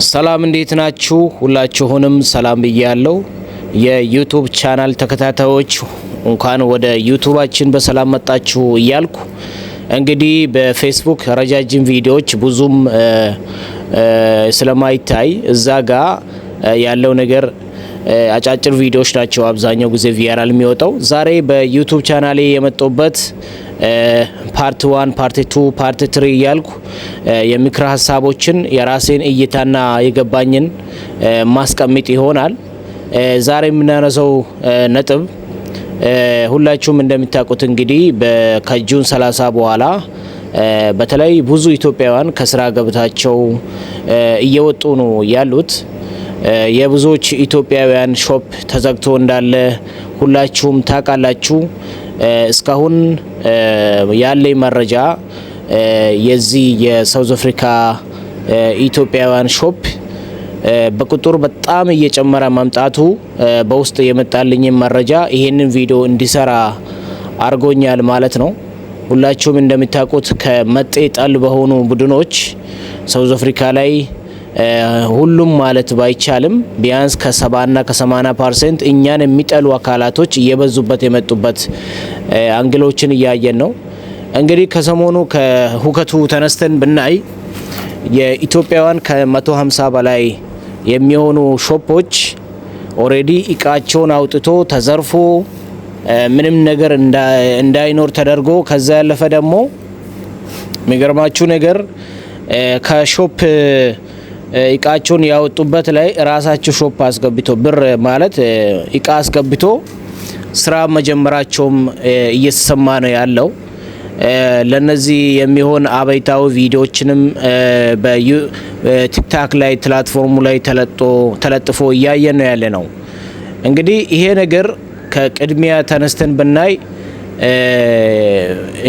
ሰላም፣ እንዴት ናችሁ? ሁላችሁንም ሰላም ብያለሁ። የ YouTube channel ተከታታዮች፣ እንኳን ወደ YouTube ኣችን በሰላም መጣችሁ እያልኩ፣ እንግዲህ በፌስቡክ ረጃጅም ቪዲዮዎች ብዙም ስለማይታይ እዛ ጋ ያለው ነገር አጫጭር ቪዲዮዎች ናቸው አብዛኛው ጊዜ viral የሚወጣው። ዛሬ በ YouTube channel ኤ የመጣሁበት part 1፣ part 2፣ part 3 እያልኩ የምክረ ሀሳቦችን፣ የራሴን እይታና የገባኝን ማስቀምጥ ይሆናል። ዛሬ የምናነሳው ነጥብ፣ ሁላችሁም እንደምታውቁት እንግዲህ ከ June 30 በኋላ በተለይ ብዙ ኢትዮጵያውያን ከስራ ገበታቸው እየወጡ ነው ያሉት። የብዙዎች ኢትዮጵያውያን shop ተዘግቶ እንዳለ ሁላችሁም ታውቃላችሁ። እስካሁን ያለኝ መረጃ የዚህ የ South Africa ኢትዮጵያውያን shop በቁጥር በጣም እየጨመረ መምጣቱ በውስጥ የመጣልኝን መረጃ ይሄንን ቪዲዮ እንዲሰራ አድርጎኛል ማለት ነው። ሁላችሁም እንደምታውቁት ከመጤ ጠል በሆኑ ቡድኖች South Africa ላይ ሁሉም ማለት ባይቻልም ቢያንስ ከ70ና ከ80% እኛን የሚጠሉ አካላቶች እየበዙበት የመጡበት angle ኦችን እያየን ነው። እንግዲህ ከሰሞኑ ከሁከቱ ተነስተን ብናይ የኢትዮጵያውያን ከ150 በላይ የሚሆኑ shop ኦች already እቃቸውን አውጥቶ ተዘርፎ ምንም ነገር እንዳይኖር ተደርጎ፣ ከዛ ያለፈ ደግሞ የሚገርማችሁ ነገር ከ shop እቃቸውን ያወጡበት ላይ ራሳቸው shop አስገብቶ፣ ብር ማለት እቃ አስገብቶ ስራ መጀመራቸውም እየተሰማ ነው ያለው። ለነዚህ የሚሆን አበይታዊ ቪዲዮዎችንም በ TikTok ላይ platform ኡ ላይ ተለጥፎ እያየን ነው ያለ ነው። እንግዲህ ይሄ ነገር ከቅድሚያ ተነስተን ብናይ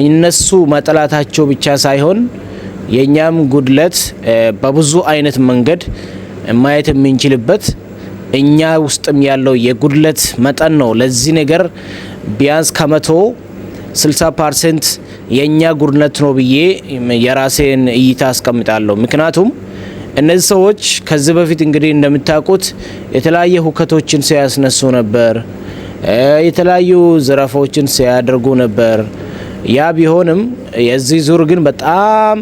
እነሱ መጠላታቸው ብቻ ሳይሆን የእኛም ጉድለት በብዙ አይነት መንገድ ማየት የምንችልበት፣ እኛ ውስጥም ያለው የጉድለት መጠን ነው። ለዚህ ነገር ቢያንስ ከ160% የእኛ ጉድለት ነው ብዬ የራሴን እይታ አስቀምጣለሁ። ምክንያቱም እነዚህ ሰዎች ከዚህ በፊት እንግዲህ እንደምታውቁት የተለያየ ሁከቶችን ሲያስነሱ ነበር። የተለያዩ ዘረፋዎችን ሲያደርጉ ነበር። ያ ቢሆንም የዚህ ዙር ግን በጣም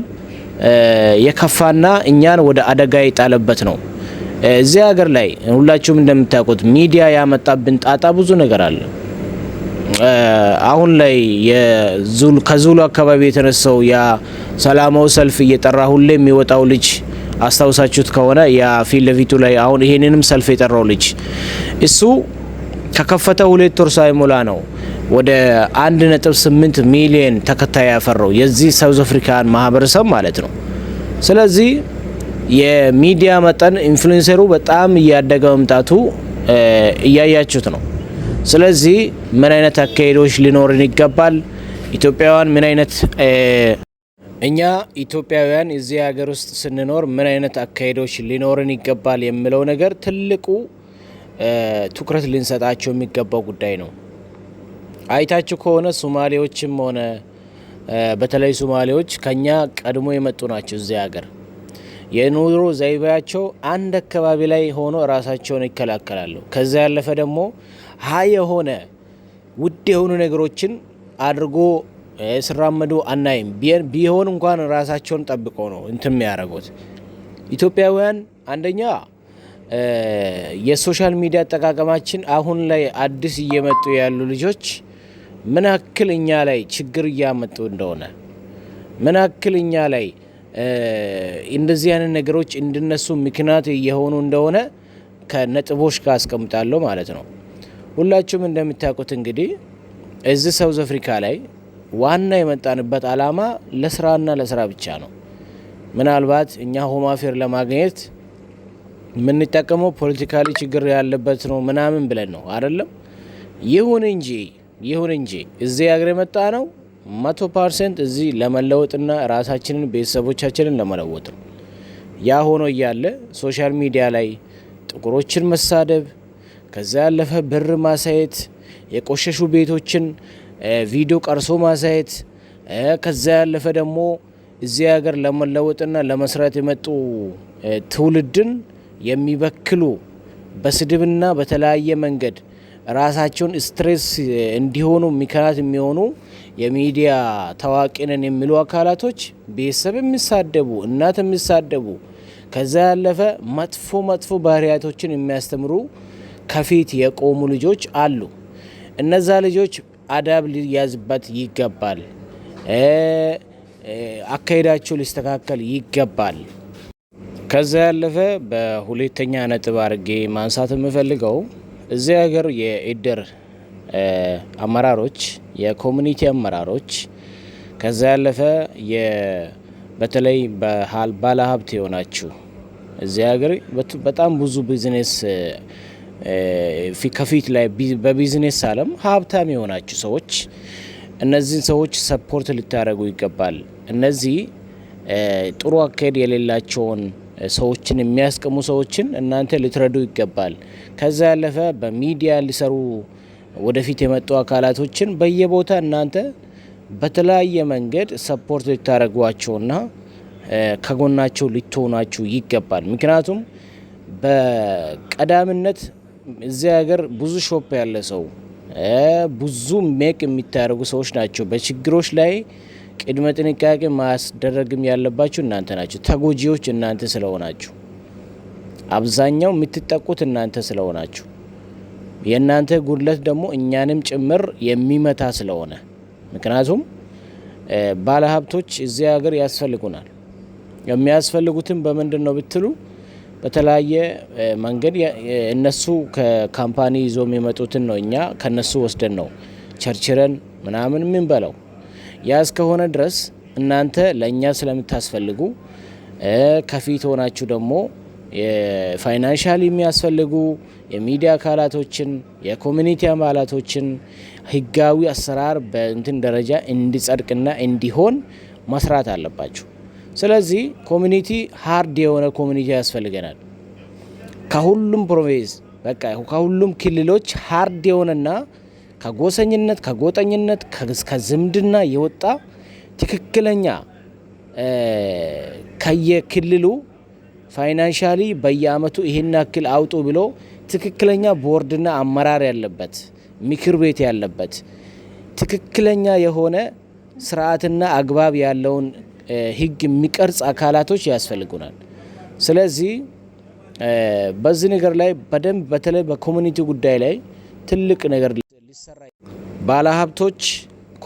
የከፋና እኛን ወደ አደጋ የጣለበት ነው። እዚህ ሀገር ላይ ሁላችሁም እንደምታውቁት ሚዲያ ያመጣብን ጣጣ ብዙ ነገር አለ። አሁን ላይ ከዙሉ አካባቢ የተነሳው ያ ሰላማዊ ሰልፍ እየጠራ ሁሌ የሚወጣው ልጅ፣ አስታውሳችሁት ከሆነ፣ ያ ፊት ለፊቱ ላይ አሁን ይሄንንም ሰልፍ የጠራው ልጅ፣ እሱ ከከፈተ 2 ወር ሳይሞላ ነው ወደ 1.8 ሚሊዮን ተከታይ ያፈራው፣ የዚህ South African ማህበረሰብ ማለት ነው። ስለዚህ የሚዲያ መጠን influencer ኡ በጣም እያደገ መምጣቱ እያያችሁት ነው። ስለዚህ ምን አይነት አካሄዶች ሊኖርን ይገባል? ኢትዮጵያውያን ምን አይነት፣ እኛ ኢትዮጵያውያን እዚህ ሀገር ውስጥ ስንኖር ምን አይነት አካሄዶች ሊኖርን ይገባል የሚለው ነገር ትልቁ ትኩረት ልንሰጣቸው የሚገባው ጉዳይ ነው። አይታችሁ ከሆነ ሶማሌዎችም ሆነ፣ በተለይ ሶማሌዎች ከኛ ቀድሞ የመጡ ናቸው እዚህ ሀገር። የኑሮ ዘይቤያቸው አንድ አካባቢ ላይ ሆኖ ራሳቸውን ይከላከላሉ። ከዛ ያለፈ ደግሞ high የሆነ ውድ የሆኑ ነገሮችን አድርጎ ሲራመዱ አናይም። ቢሆን እንኳን ራሳቸውን ጠብቆ ነው እንትን የሚያደርጉት። ኢትዮጵያውያን አንደኛ የ social media አጠቃቀማችን፣ አሁን ላይ አዲስ እየመጡ ያሉ ልጆች ምን ያክል እኛ ላይ ችግር እያመጡ እንደሆነ፣ ምን ያክል እኛ ላይ እንደዚህ አይነት ነገሮች እንዲነሱ ምክንያት እየሆኑ እንደሆነ ከነጥቦች ጋር አስቀምጣለሁ ማለት ነው። ሁላችሁም እንደምታውቁት እንግዲህ እዚህ South Africa ላይ ዋና የመጣንበት አላማ ለስራና ለስራ ብቻ ነው። ምናልባት እኛ Home Affairs ለማግኘት የምንጠቀመው politically ችግር ያለበት ነው ምናምን ብለን ነው አይደለም። ይሁን እንጂ እዚህ ሀገር የመጣነው 100% እዚህ ለመለወጥና ራሳችንን ቤተሰቦቻችንን ለመለወጥ ነው። ያ ሆኖ እያለ social media ላይ ጥቁሮችን መሳደብ፣ ከዛ ያለፈ ብር ማሳየት፣ የቆሸሹ ቤቶችን ቪዲዮ ቀርጾ ማሳየት፣ ከዛ ያለፈ ደግሞ እዚህ ሀገር ለመለወጥና ለመስራት የመጡ ትውልድን የሚበክሉ፣ በስድብና በተለያየ መንገድ ራሳቸውን stress እንዲሆኑ ምክንያት የሚሆኑ፣ የሚዲያ ታዋቂ ነን የሚሉ አካላቶች፣ ቤተሰብ የሚሳደቡ፣ እናት የሚሳደቡ፣ ከዛ ያለፈ መጥፎ መጥፎ ባህሪያቶችን የሚያስተምሩ ከፊት የቆሙ ልጆች አሉ። እነዛ ልጆች አዳብ ሊያዝበት ይገባል። አካሄዳቸው ሊስተካከል ይገባል። ከዛ ያለፈ በሁለተኛ ነጥብ አድርጌ ማንሳት የምፈልገው እዚህ ሀገር የእድር አመራሮች፣ የ community አመራሮች፣ ከዛ ያለፈ በተለይ ባለሀብት የሆናችሁ፣ እዚህ ሀገር በጣም ብዙ ቢዝነስ ከፊት ላይ በቢዝነስ አለም ሀብታም የሆናችሁ ሰዎች እነዚህን ሰዎች support ልታደርጉ ይገባል። እነዚህ ጥሩ አካሄድ የሌላቸውን ሰዎችን የሚያስቀሙ ሰዎችን እናንተ ልትረዱ ይገባል። ከዛ ያለፈ በሚዲያ ሊሰሩ ወደፊት የመጡ አካላቶችን በየቦታ እናንተ በተለያየ መንገድ support ልታደርጓቸውና ከጎናቸው ልትሆናችሁ ይገባል። ምክንያቱም በቀዳምነት እዚህ ሀገር ብዙ shop ያለ ሰው፣ ብዙ make የሚታደርጉ ሰዎች ናቸው። በችግሮች ላይ ቅድመ ጥንቃቄ ማስደረግም ያለባችሁ እናንተ ናችሁ። ተጎጂዎች እናንተ ስለሆናችሁ፣ አብዛኛው የምትጠቁት እናንተ ስለሆናችሁ፣ የእናንተ ጉድለት ደግሞ እኛንም ጭምር የሚመታ ስለሆነ፣ ምክንያቱም ባለሀብቶች እዚህ ሀገር ያስፈልጉናል። የሚያስፈልጉትም በምንድን ነው ብትሉ በተለያየ መንገድ እነሱ ከ company ይዞ የሚመጡትን ነው፣ እኛ ከነሱ ወስደን ነው ቸርችረን ምናምን የምንበላው። ያ እስከሆነ ድረስ እናንተ ለእኛ ስለምታስፈልጉ ከፊት ሆናችሁ ደግሞ የ financial የሚያስፈልጉ የሚዲያ አካላቶችን፣ የ community አባላቶችን ህጋዊ አሰራር በእንትን ደረጃ እንዲጸድቅና እንዲሆን መስራት አለባችሁ። ስለዚህ community፣ hard የሆነ community ያስፈልገናል። ከሁሉም province፣ በቃ ከሁሉም ክልሎች hard የሆነና ከጎሰኝነት፣ ከጎጠኝነት፣ ከዝምድና የወጣ፣ ትክክለኛ ከየክልሉ financially በየአመቱ ይሄን ያክል አውጡ ብሎ ትክክለኛ ቦርድና አመራር ያለበት፣ ምክር ቤት ያለበት፣ ትክክለኛ የሆነ ስርዓትና አግባብ ያለውን ህግ የሚቀርጽ አካላቶች ያስፈልጉናል። ስለዚህ በዚህ ነገር ላይ በደንብ በተለይ በ community ጉዳይ ላይ ትልቅ ነገር ሊሰራ፣ ባለሀብቶች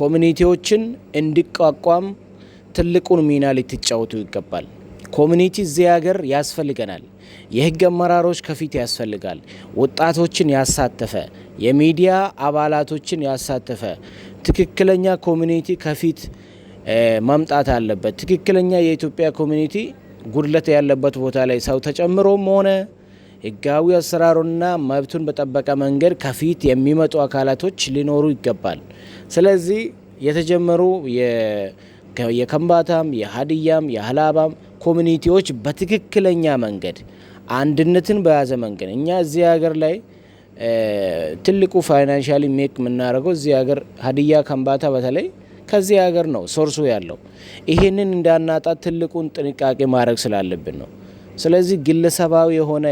community ዎችን እንዲቋቋም ትልቁን ሚና ልትጫወቱ ይገባል። Community እዚህ ሀገር ያስፈልገናል። የህግ አመራሮች ከፊት ያስፈልጋል። ወጣቶችን ያሳተፈ፣ የሚዲያ አባላቶችን ያሳተፈ ትክክለኛ community ከፊት መምጣት አለበት። ትክክለኛ የኢትዮጵያ community ጉድለት ያለበት ቦታ ላይ ሰው ተጨምሮም ሆነ ህጋዊ አሰራሩና መብቱን በጠበቀ መንገድ ከፊት የሚመጡ አካላቶች ሊኖሩ ይገባል። ስለዚህ የተጀመሩ የከምባታም፣ የሀዲያም፣ የሀላባም community ዎች በትክክለኛ መንገድ፣ አንድነትን በያዘ መንገድ፣ እኛ እዚህ ሀገር ላይ ትልቁ financially make የምናደርገው እዚህ ሀገር ሀዲያ፣ ከምባታ በተለይ ከዚህ ሀገር ነው source ኡ ያለው። ይሄንን እንዳናጣ ትልቁን ጥንቃቄ ማድረግ ስላለብን ነው። ስለዚህ ግለሰባዊ የሆነ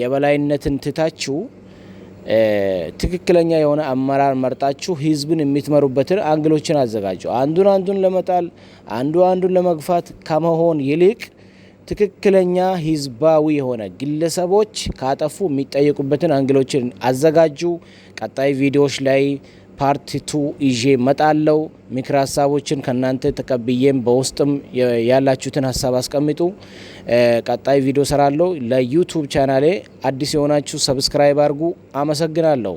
የበላይነትን ትታችሁ ትክክለኛ የሆነ አመራር መርጣችሁ ህዝብን የምትመሩበትን angle ኦችን አዘጋጁ። አንዱን አንዱን ለመጣል፣ አንዱ አንዱን ለመግፋት ከመሆን ይልቅ ትክክለኛ ህዝባዊ የሆነ፣ ግለሰቦች ካጠፉ የሚጠየቁበትን angle ኦችን አዘጋጁ። ቀጣይ ቪዲዮዎች ላይ part two ይዤ መጣለው። ምክር ሀሳቦችን ከእናንተ ተቀብዬም በውስጥም ያላችሁትን ሀሳብ አስቀምጡ። ቀጣይ ቪዲዮ ሰራለሁ። ለ YouTube ቻናሌ አዲስ የሆናችሁ subscribe አድርጉ። አመሰግናለሁ።